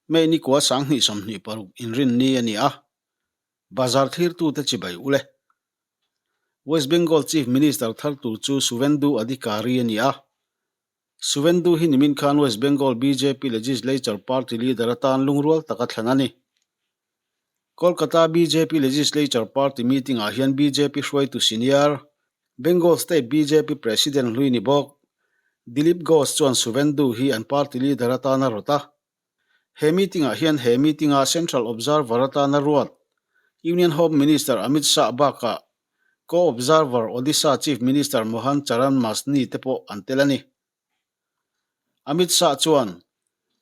May nikua 2026 Inrinni a ni a, bazar thlirtute chibai ule. West Bengal Chief Minister thar tur chu Suvendu Adhikari a ni a. Suvendu hi nimin khan West Bengal bjp Legislature Party leader atan lungrual taka thlan a ni. Kolkata bjp Legislature Party meeting ah hian bjp hruaitu senior, Bengal State bjp President hlui ni bawk, Dilip Ghosh chuan Suvendu hi an party leader atan a rawt a. He meeting ah hian he meeting a Central Observer atana ruat Union Home Minister Amit Shah bakah Co-Observer Odisha Chief Minister Mohan Charan Masni te pawh an tel a ni. Amit Shah chuan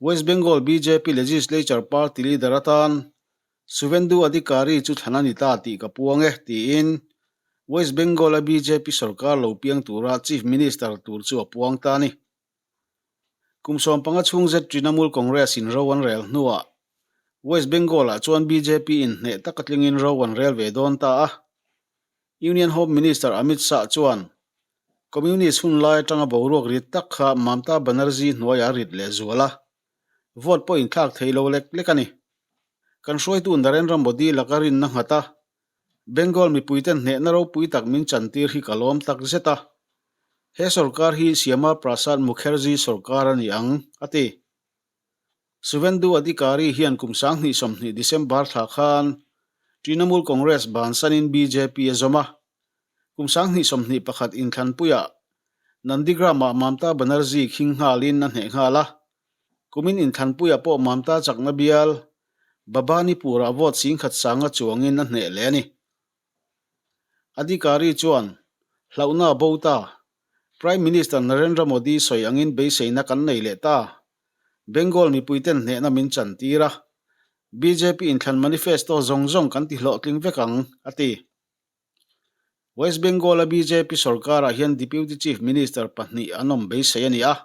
West Bengal bjp Legislature Party leader atan Suvendu Adhikari chu thlan a ni ta tih ka puang e tiin West Bengal-a bjp sorkar lo piang tura Chief Minister tur chu a puang ta a ni. Kum 15 chhung zet Trinamool Congress in ro an rel hnuah West Bengal ah chuan bjp in hneh taka tlingin ro an rel ve dawn ta a. Union Home Minister Amit Shah chuan Communist hun lai atanga boruak rit tak kha Mamta Banerjee hnuaiah a rit leh zual a, vote pawh inthlak thei lo lek lek a ni. Kan hruaitu Narendra Modi laka rinna nghat a, Bengal mipuiten hnehna ropui tak min chantir hi ka lawm tak zet a. He sorkar hi Shyama Prasad Mukherjee sorkar a ni ang, a ti. Suvendu Adhikari hian kum 2020 December thla khan Trinamool Congress bansanin bjp a zawm a. Kum 2021 inthlanpuiah Nandigram-ah Mamta Banerjee khing nghalin a hneh nghal a. Kumin inthlanpuiah pawh Mamta chakna bial Bhabanipur-ah vote 10,000 sanga chuangin a hneh leh a ni. Adhikari chuan, Hlauhna a bo ta. Prime Minister Narendra Modi sawi angin beiseina kan nei leh ta. Bengal mipuiten hnehna min chantir a. Bjp inthlan manifesto zawng zawng kan tihlawhtling vek ang, a ti. West Bengal-a bjp sorkarah hian Deputy Chief Minister pahnih an awm beisei a ni a.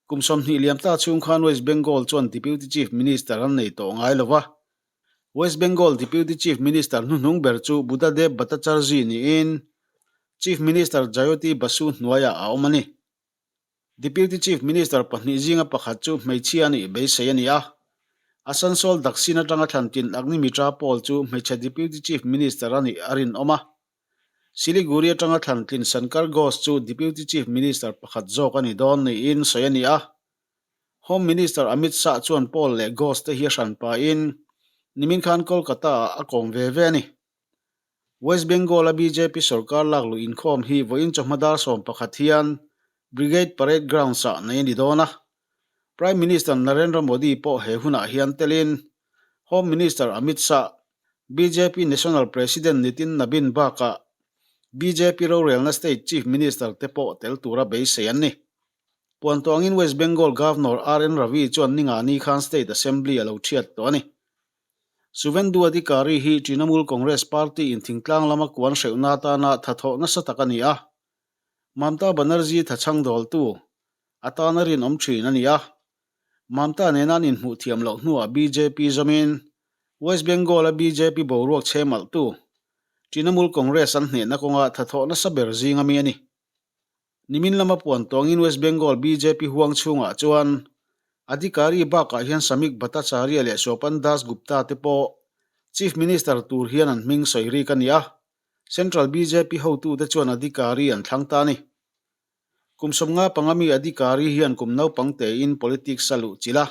Kum 20 liam ta chhung khan West Bengal chuan Deputy Chief Minister an nei tawh ngai lo va. West Bengal Deputy Chief Minister hnuhnung ber chu Buddhadeb Bhattacharjee niin Chief Minister Jayoti Basu hnuaiah a awm a ni. Deputy Chief Minister pahnih zinga pakhat chu hmeichhia a nih beisei a ni a. Asansol Dakshin atanga thlan tin Agnimitra Paul chu hmeichhe Deputy Chief Minister a nih a rinawm a. Siliguri atanga thlan tlin Sankar Ghosh chu Deputy Chief Minister pakhat zawk a ni dawn niin sawi a ni a. Home Minister Amit Shah chuan Paul leh Ghosh te hi a hran pahin nimin khan Kolkata-ah a kawm ve ve a ni. West Bengal-a bjp sorkar lakluh inkhawm hi vawiin chawhma dar 11 hian Brigade Parade Grounds-ah nei a ni dawn a. Prime Minister Narendra Modi pawh he hunah hian telin Home Minister Amit Shah, bjp National President Nitin Nabin bakah bjp rorelna State Chief Minister te pawh tel tura beisei an ni. Puantuangin West Bengal Governor RN Ravi chuan ningani khan State Assembly a lo thiat tawh a ni. Suvendu Adhikari hi Trinamool Congress Party in thingtlang lama kuan hreuhna atana thathawh nasa tak a ni a. Mamta Banerjee thachhang dawltu atana rinawm thin a ni a. Mamta nena an inhmuh thiam loh hnuah bjp zawmin West Bengal-a bjp boruak chhe malhtu Trinamool Congress an hnehna kawnga thathawh nasa ber zinga mi a ni. Nimin lama puan tawngin West Bengal bjp huang chhungah chuan Adhikari bakah hian Samik Bhattacharya leh Swapan Das Gupta te pawh Chief Minister tur hian an hming sawi rik a ni a, Central bjp hotute chuan Adhikari an thlang ta a ni. Kum 55 mi Adhikari hian kum naupang tein politics a luh chilh a,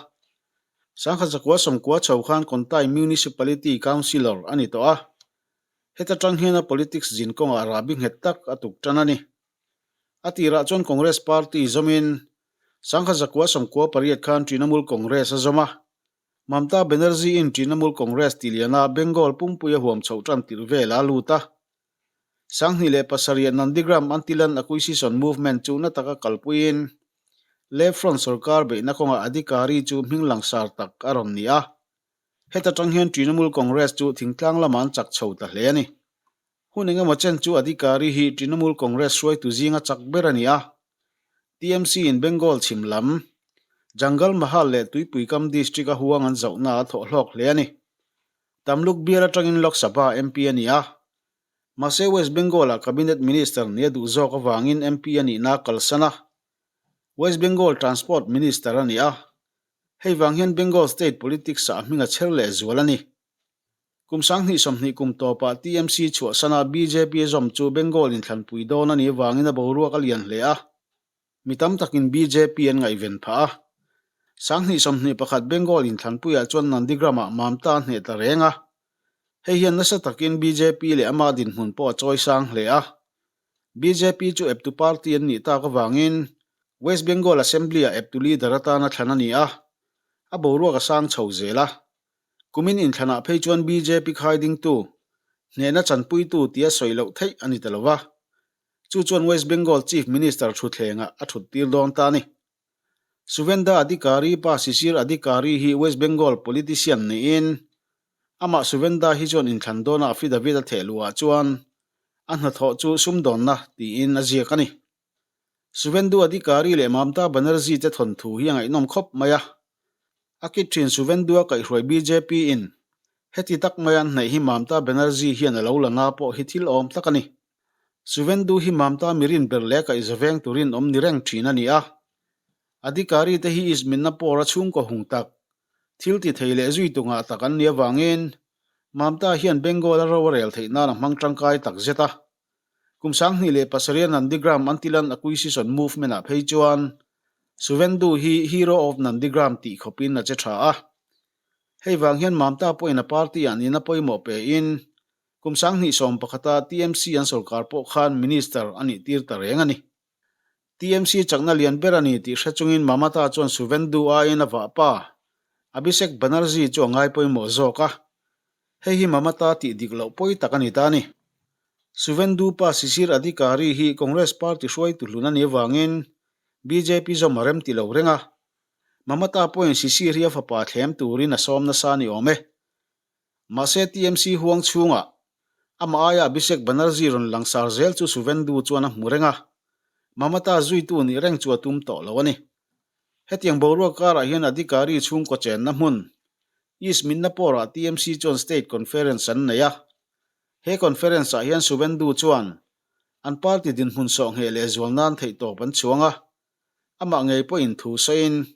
1990 chho khan Contai Municipality Councillor a ni tawh a, heta tang hian a politics zin kawngah rahbi nghet tak a tuk tan a ni. A tirah chuan Congress Party zawmin 1998 khan Trinamool Congress a zawm a. Mamta Banerjee-in Trinamool Congress ti liana Bengal pumpuia huam chhoh tan tirh velah a lut a. 2007 Nandigram Anti-Land Acquisition Movement chu na taka kalpuiin Left Front sorkar beihna kawngah Adhikari chu hming langsar tak a rawn ni a. Heta tang hian Trinamool Congress chu thingtlang lamah an chak chho ta hle a ni. Hun engemaw chen chu Adhikari hi Trinamool Congress hruaitu zinga chak ber a ni a. TMC in Bengal chhim lam, Jangal Mahal leh Tuipuikam district a huang an zohna a thawh hlawk hle a ni. Tamluk bial atangin Lok Sabha MP a ni a. Mahse West Bengal-ah Cabinet Minister nia duh zawk avangin MP a nihna a kalsan a. West Bengal Transport Minister a ni a. Hei vang hian Bengal state politics-ah a hming a chher leh zual a ni. Kum 2020 kum tawpah TMC chhuahsana bjp a zawm chu Bengal inthlanpui dawn a nih avangin a boruak a lian hle a. Mi tam takin bjp an ngaihven phah a. 2021 Bengal inthlanpuiah chuan Nandigram-ah Mamta a hneh ta reng a. Hei hian nasa takin bjp leh ama dinhmun pawh a chawi sang hle a. Bjp chu eptu party an nih tak avangin West Bengal Assembly-ah eptu leader atana thlan a ni a, a boruak a sang chho zel a. Kumin inthlanah phei chuan bjp khai dingtu, hnehna chanpuitu tia sawi loh theih a ni ta lo va. Chu chuan West Bengal Chief Minister thutthlengah a thuttir dawn ta a ni. Suvenda Adhikari pa Sisir Adhikari hi West Bengal politician niin amah Suvenda hi chuan inthlan dawna affidavit a theh luhah chuan a hnathawh chu sumdawnna tiin a ziak a ni. Suvendu Adhikari leh Mamta Banerjee te thawnthu hi a ngaihnawm khawp mai a. A kit thin Suvendua kaihhruai bjp in heti tak maia an hnaih hi Mamta Banerjee hian a lo la na pawh hi thil awm tak a ni. Suvendu hi Mamta mirin ber leh kaihza veng turin awm ni reng thin a ni a. Adhikari te hi East Midnapore a chhungkaw hung tak, thil ti thei leh zui tu ngah tak an nih avangin Mamta hian Bengal a ro a rel theih nan a hmang tangkai tak zet a. Kum 2007 a Nandigram Antiland Acquisition Movement ah phei chuan Suvendu hi Hero of Nandigram tih khawpin a che tha a. Hei vang hian Mamta pawhin a party ah nihna pawimawh pe in Kum 2011 a TMC an sorkar pawh khan Minister a nih tir ta reng a ni. TMC chakna lian ber a ni tih hre chungin Mamata chuan Suvendu aiin a vahpa Abhishek Banerjee chu a ngai pawimawh zawk a. Hei hi Mamata tih dik loh pawi tak a ni ta a ni. Suvendu pa Sisir Adhikari hi Congress party hruaitu hlun a nih avangin bjp zawm a rem ti lo reng a. Mamata pawhin Sisir hi a fapa thlem turin a sawm nasa a ni awm e. Mahse TMC huang chhungah amah aia Abhishek Banerjee rawn langsar zel chu Suvendu chuan a hmu reng a, Mamata zuitu nih reng chu a tum tawh lo a ni. Hetiang boruak karah hian Adhikari chhungkaw chenna hmun East Midnapore-ah TMC chuan State Conference an nei a. He conference-ah hian Suvendu chuan an party dinhmun sawhngheh leh zual nan theihtawp an chhuang a, amah ngei pawhin thu sawiin,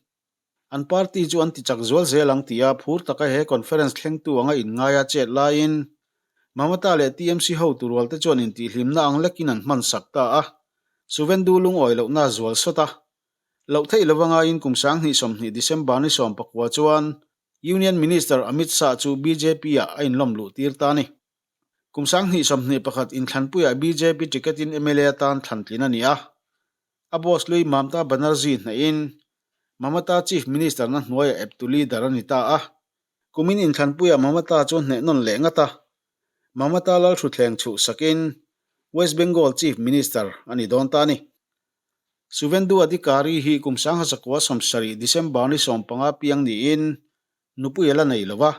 An party chu an tichak zual zel ang tia phur taka he conference thlengtu anga inngaia chet laiin Mamata leh TMC hotu rualte chuan intihhlimna ang lekin an hmansak ta a, Suvendu lungawi lohna a zual sawt a. Loh theih lova ngaiin kum 2020 December ni 19 chuan Union Minister Amit Shah chu BJP-ah a inlawm luh tir ta a ni. Kum 2021 inthlanpuiah BJP ticket-in mla atan thlantlin a ni a. A boss lui Mamta Banerjee hnahin Mamata Chief Minister na hnuaiah eptu leader a ni ta a. Kumin inthlanpuiah Mamata chu hneh nawn leh ngat a. Mamata Lalthuthleng chhuhsakin West Bengal Chief Minister a ni dawn ta a ni. Suvendu Adhikari hi kum 1970 December ni 15 piang niin nupui a la nei lo va.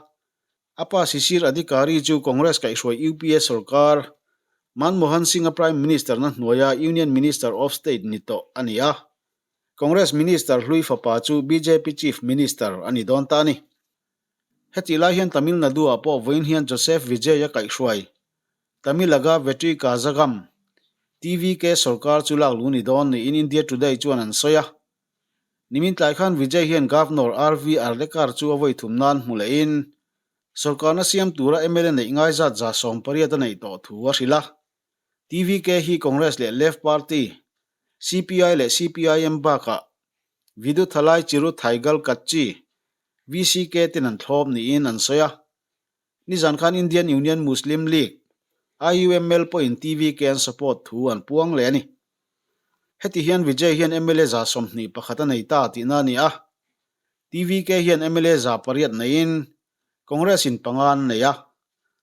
A pa Sisir Adhikari chu Congress kaihhruai UPA sorkar Manmohan Singh-a Prime Minister na hnuaia Union Minister of State ni tawh a ni a. Congress Minister hlui fapa chu bjp Chief Minister a ni dawn ta a ni. Hetih lai hian Tamil Nadu-ah pawh vawiin hian Joseph Vijay-a kaihhruai Tamilaga Vetri Kazhagam, TVK, sorkar chu lak lu ni dawn niin India Today chuan an sawi a. Nimin tlai khan Vijay hian Governor RV Arlekar chu a vawi thum nan hmu lehin sorkarna siam tura mla neih ngai zat 180 a neih tawh thu a hrilh a. TVK hi Congress leh Left Party, CPI leh CPIM bakah Viduthalai Chiruthaigal Katchi, VCK, ten an thlawp niin an sawi a. Nizan khan Indian Union Muslim League, IUML, pawhin TVK an support thu an puang leh a ni. Heti hian Vijay hian mla 21 a nei ta tihna a ni a. TVK hian mla 800 neiin Congress in panga an nei a.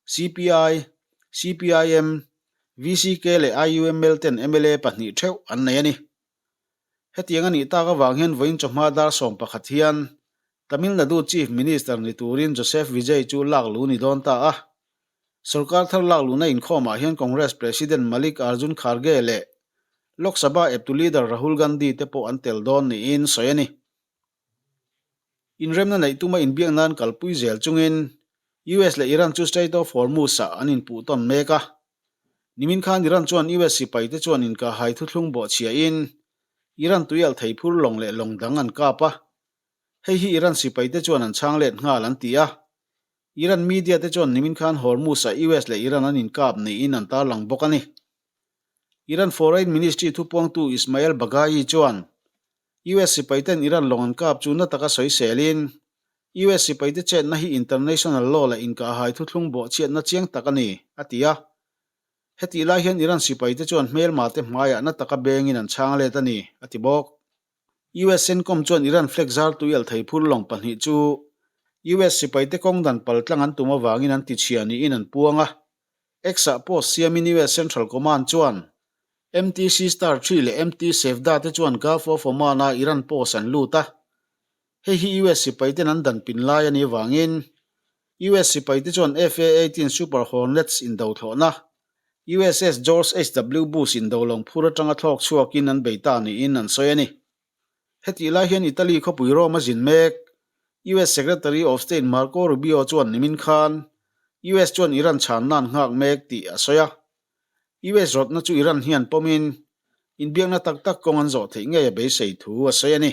CPI, CPIM, VCK leh IUML ten mla pahnih theuh an nei a ni. Hetiang a nih tak avang hian vawiin chawhma dar 11 hian Tamil Nadu Chief Minister ni turin Joseph Vijay chu lak lu ni dawn ta a. Sorkar thar lak luhna inkhawmah hian Congress President Malik Arjun Kharge leh Lok Sabha eptu leader Rahul Gandhi te pawh an tel dawn niin sawi a ni. Inremna neih tuma inbiak nan kalpui zel chungin US leh Iran chu Strait of Hormuz-ah an inpuh tawn mek a. Nimin khan Iran chuan US sipai te chuan inkahhai thuthlung bawhchhiahin Iran tuialh thei phur lawng leh lawng dang an kap a. Hei hi Iran sipaite chuan an chhang let nghal an ti a. Iran media te chuan nimin khan Hormuz-ah US leh Iran an inkap niin an tarlang bawk a ni. Iran Foreign Ministry thupuangtu Ismail Baghaei chuan US sipaiten Iran lawng an kap chu na taka sawiselin US sipaite chetna hi international law leh inkahhai thuthlung bawhchhiatna chiang tak a ni, a ti a. Hetih lai hian Iran sipaite chuan hmelmate hmaiah na taka bengin an chhang let a ni, a ti bawk. US CENTCOM chuan Iran flag zar tuial thei phur lawng pahnih chu US sipaite kawng dan paltlang an tum avangin an tichhia niin an puang a. X-ah post siamin US Central Command chuan MT Sea Star Three leh MT Sevda te chuan Gulf of Oman-a Iran post an lut a. Hei hi US sipaiten an dan pin lai a nih avangin US sipaite chuan FA-18 Super Hornets indo thlawhna USS George HW Bush indo lawng phur atanga thlawk chhuakin an bei ta niin an sawi a ni. Hetih lai hian Italy khawpui Rome a zin mek. US Secretary of State Marco Rubio chuan nimin khan US chuan Iran chhanna an nghak mek tih a sawi a. US rawtna chu Iran hian pawmin inbiakna tak tak kawng an zawh theih ngei a beisei thu a sawi a ni.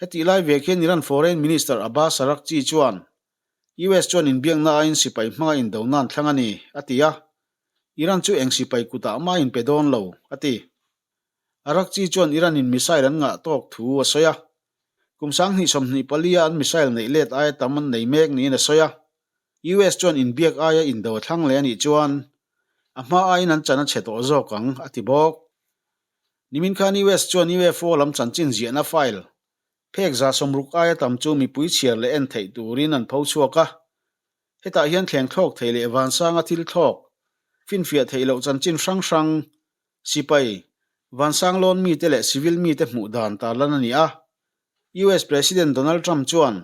Hetih lai vek hian Iran Foreign Minister Abbas Araghchi chuan US chuan inbiakna aiin sipai hmanga indona an thlang a ni, a ti a. Iran chu eng sipai kutah mah a inpe dawn lo, a ti. Araghchi chuan Iran-in missile an ngah tawk thu a sawi a. Kum 2024-a an missile neih let aia tam an nei mek niin a sawi a. US chuan inbiak aia indo a thlang leh a nih chuan a hma aiin an chan a chhe tawh zawk ang, a ti bawk. Nimin khan US chuan UFO lam chanchin ziahna file phek 60 aia tam chu mipui chhiar leh en theih turin an pho chhuak a. Hetah hian thleng thlawk thei leh vansanga thil thlawk, finfiah theih loh chanchin hrang hrang, sipai, vansang lawn mite leh civil mite hmuh dan tarlan a ni a. US President Donald Trump chuan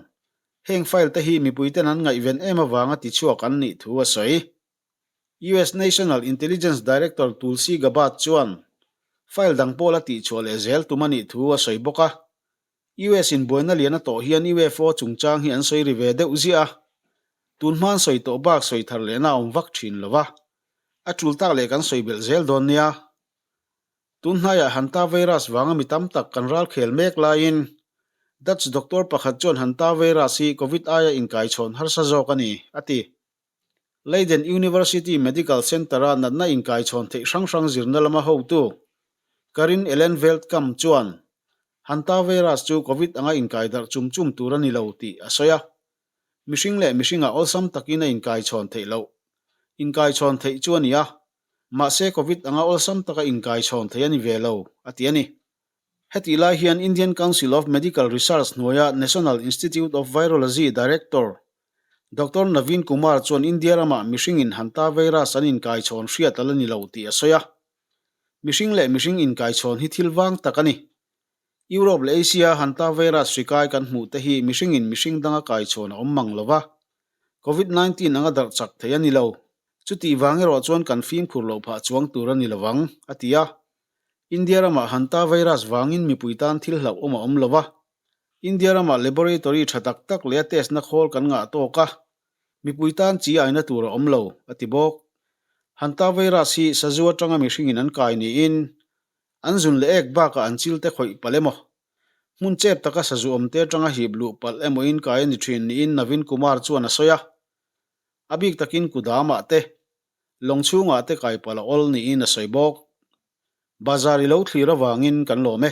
heng file te hi mipuiten an ngaihven em avanga tichhuak an nih thu a sawi. US National Intelligence Director Tulsi Gabbard chuan file dang pawh la tihchhuah leh zel tum a nih thu a sawi bawk a. US in buaina lian a tawh hian UFO chungchang hi an sawi ri ve deuh ziah a, tun hma an sawi tawh bak sawi thar lehna a awm vak thin lo va, a tul tak leh kan sawi belh zel dawn nia. Tun hnaiah Hanta virus vanga mi tam tak kan ralkhel mek laiin Dutch doctor pakhat chuan Hanta virus hi Covid aia inkaichhawn harsa zawk a ni, a ti. Leiden University Medical Centre-a natna inkaichhawn theih hrang hrang zirna lama hotu Karin Ellen Veldkamp chuan Hanta virus chu Covid anga inkaidarh chum chum tur a ni lo tih a sawi a. Mihring leh mihringah awlsam takin a inkaichhawn theih loh. Inkaichhawn theih chu a ni a, mahse Covid anga awlsam taka inkaichhawn theih a ni ve lo, a ti a ni. Hetih lai hian Indian Council of Medical Research hnuaia National Institute of Virology Director Doctor Naveen Kumar chuan India ramah mihringin hanta virus an inkaichhawn hriat a la ni lo tih a sawi a. Mihring leh mihring inkaichhawn hi thil vang tak a ni. Europe leh Asia-a hanta virus hri kai kan hmuh te hi mihringin mihring danga kaichhawn a awm mang lo va, Covid 19 anga darh chak thei a ni lo. Chutih vang erawh chuan kan fimkhur loh phah chuang tur a ni lovang, a ti a. India ramah hanta virus vangin mipui tan thil hlauhawm a awm lo va, India ramah laboratory tha tak tak leh a test na khawl kan ngah tawk a, mipui tan chi aina tur a awm lo, a ti bawk. Hanta virus hi sazu atanga mihringin an kai niin an zun leh ek bakah an chil te khawih palh emaw, hmun chep taka sazu awmte atanga hip luh palh emaw in kai a ni thin niin Navin Kumar chuan a sawi a. A bik takin kudamah te, lawng chhungah te kai palh a awl niin a sawi bawk. Bazar i lo thlir avangin kan lawm e.